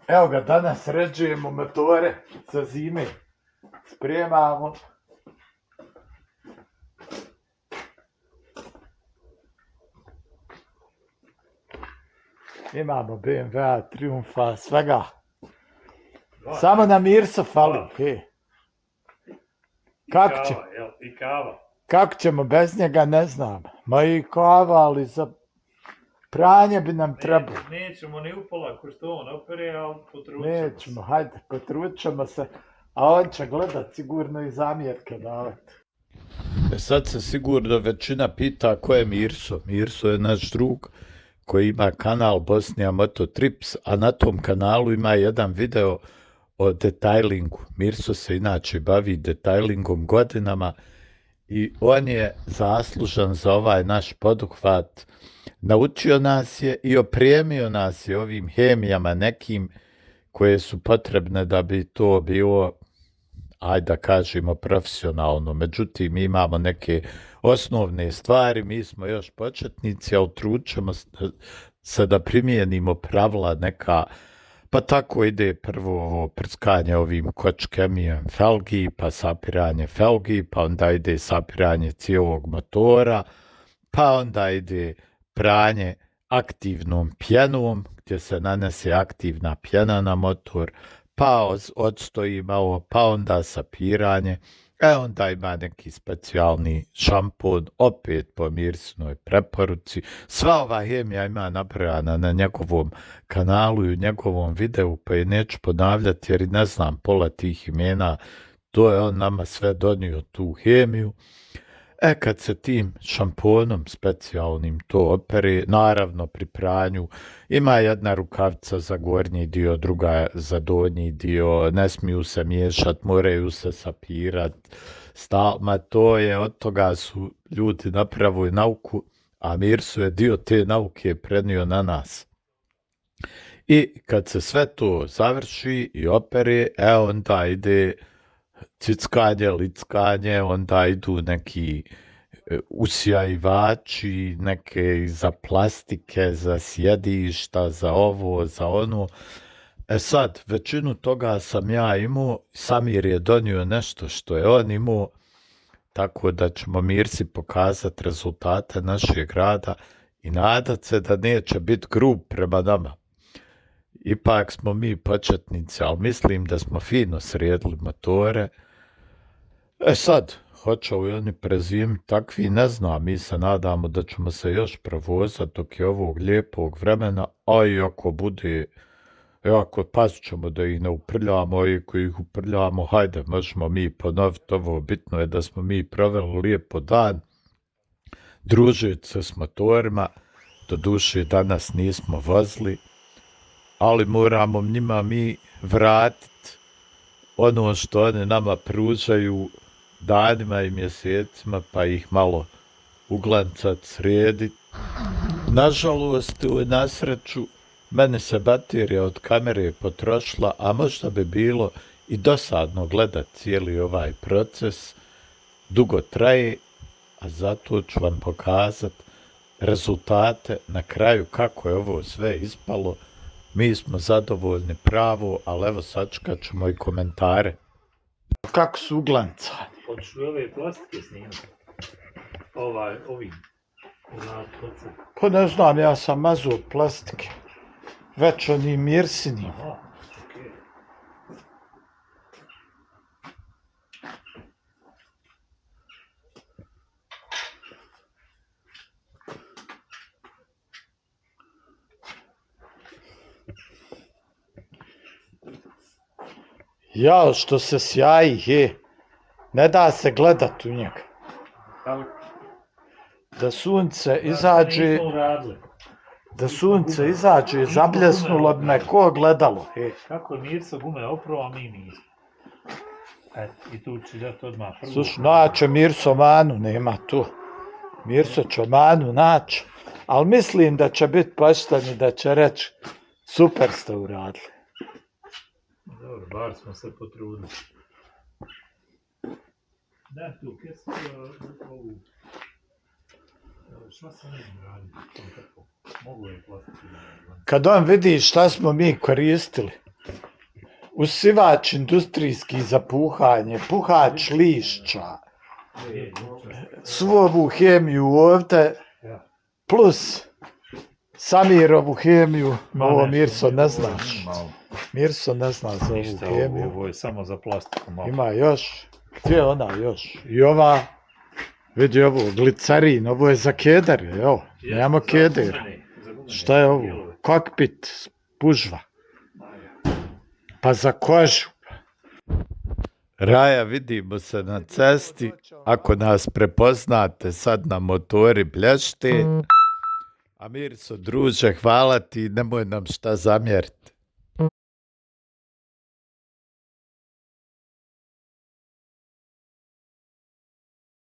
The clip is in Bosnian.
Evo ga, danas sređujemo motore za zime. Spremamo. Imamo BMW-a, Triumfa, svega. Samo nam Mirso fali. I kava. Kako ćemo bez njega, ne znam. Ma i kava, ali za pranje bi nam trebalo. Nećemo ni upola ko što on opere, ali potrudit ćemo se. Nećemo, hajde, potrudit ćemo se. A on će gledat sigurno i zamjerke davati. Sad se sigurno većina pita ko je Mirso. Mirso je naš drug koji ima kanal Bosnija Moto Trips, a na tom kanalu ima jedan video o detajlingu. Mirso se inače bavi detajlingom godinama i on je zaslužan za ovaj naš poduhvat. Naučio nas je i opremio nas je ovim hemijama nekim koje su potrebne da bi to bilo, ajde da kažemo, profesionalno. Međutim, mi imamo neke osnovne stvari, mi smo još početnici, ali tručemo se da primijenimo pravila neka, pa tako ide prvo prskanje ovim kočkemijem felgi, pa sapiranje felgi, pa onda ide sapiranje cijelog motora, pa onda ide pranje aktivnom pjenom, gdje se nanese aktivna pjena na motor, pa odstoji malo, pa onda sapiranje, onda ima neki specijalni šampon, opet po Mirsinoj preporuci. Sva ova hemija ima nabrojana na njegovom kanalu i u njegovom videu, pa je neću ponavljati jer ne znam pola tih imena, to je on nama sve donio tu hemiju. Kad se tim šamponom specijalnim to opere, naravno pri pranju, ima jedna rukavica za gornji dio, druga za donji dio, ne smiju se miješat, moraju se sapirat, ma to je, od toga su ljudi napravili nauku, a Mirso je dio te nauke prenio na nas. I kad se sve to završi i opere, onda ide cickanje, lickanje, onda idu neki usjajivači, neke za plastike, za sjedišta, za ovo, za ono. Sad, većinu toga sam ja imao, Samir je donio nešto što je on imao, tako da ćemo Mirsi pokazati rezultate našeg rada i nadat se da neće biti grub prema nama. Ipak smo mi početnici, ali mislim da smo fino sredili motore. Sad, hoće li oni prezimiti takvi, ne znam, mi se nadamo da ćemo se još provozati dok je ovog lijepog vremena, a i ako bude, ako pazit ćemo da ih ne uprljamo, i ako ih uprljamo, hajde, možemo mi ponoviti ovo, bitno je da smo mi proveli lijepo dan, družiti se s motorima, do duše danas nismo vozili, ali moramo njima mi vratiti ono što oni nama pružaju danima i mjesecima, pa ih malo uglancat, sredit. Nažalost, na sreću, meni se baterija od kamere potrošila, a možda bi bilo i dosadno gledat cijeli ovaj proces. Dugo traje, a zato ću vam pokazat rezultate na kraju kako je ovo sve ispalo. Mi smo zadovoljni pravo, ali evo sačekat ćemo i komentare. Kako su uglancani? Hoćeš li ove plastike snimati? Ovim. Pa ne znam, ja sam mazao plastike. Već onim Mirsinim. Aha, okej. Jao, što se sjaji, ne da se gledat u njega. Da sunce izađe, zabljesnulo bi me ko gledalo, Kako je Mirso gume oprao, a mi nismo. I tu će dati odmah prvo. Slušaj, naće Mirso manu, nema tu. Mirso će manu naći, ali mislim da će biti pošteni, da će reći super ste uradili. Dobro, bar smo se potrudili. Da, tu, kje si ovu... Šta sam nekim radio? Mogu je plastiti. Kad on vidi šta smo mi koristili, usivač industrijski za puhanje, puhač lišća, svu ovu hemiju ovdje, plus Samirovu hemiju, ovo Mirso ne znaš. Mirso ne zna za ovu hemiju. Ovo je samo za plastiku. Malo. Ima još, gdje je ona još? I ova, vidi ovo, glicerin, ovo je za kedere, evo, nemamo kedera. Šta je ovo? Kokpit, spužva. Pa za kožu. Raja, vidimo se na cesti, ako nas prepoznate, sad na motori blješte. A Mirso, druže, hvala ti, nemoj nam šta zamjeriti.